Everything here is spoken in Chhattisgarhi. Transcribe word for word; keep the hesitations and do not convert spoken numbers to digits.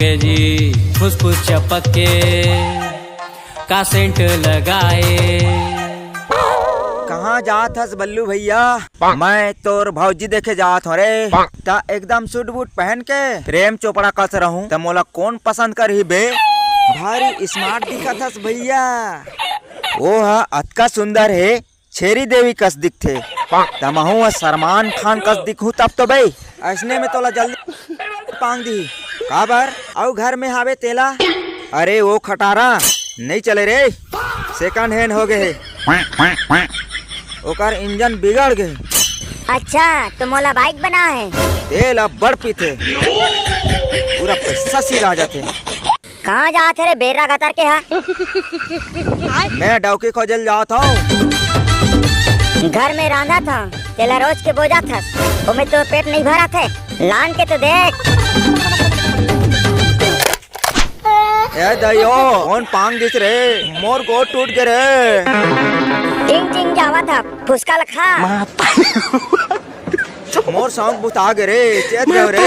के जी, फुसफुस चपक के का सेंट लगाए। कहाँ जात हस बल्लू भैया? मैं तोर भौजी देखे जात हूँ रे। त एकदम सूट बूट पहन के प्रेम चोपड़ा कस रहूं, त मोला कौन पसंद करही बे? भारी स्मार्ट दिखत हस भैया। वो ह अतका सुंदर हे, छेरी देवी कस दिखथे। त महू ह सलमान खान कस दिखहूं तब तो बे। अइसने में तोला जल्दी पांग दिही। काबर? अउ घर में हावे तेला? अरे वो खटारा नइ चले रे, सेकंड हैंड हो गए हे। ओकर इंजन बिगड़ गए। अच्छा, तो मोला बाइक बना है। तेल अब बड़ पीथे, पूरा पैसा सिरा जाथे। कहाँ जात हे रे बेर्रा गतर के हा? मैं डौकी खोजल जात हूँ। घर में रांधत हूँ, तेला रोज के बोजात हस, ओमे तोर पेट नहीं भरत हे। लान के तो देख। ए दइयो, कौन पांग दिस रे? मोर गोड़ टूट गे रे। टिंग टिंग जावत ह, फुसका ल खा। मोर शौक बुता गे रे, चेत गयो रे।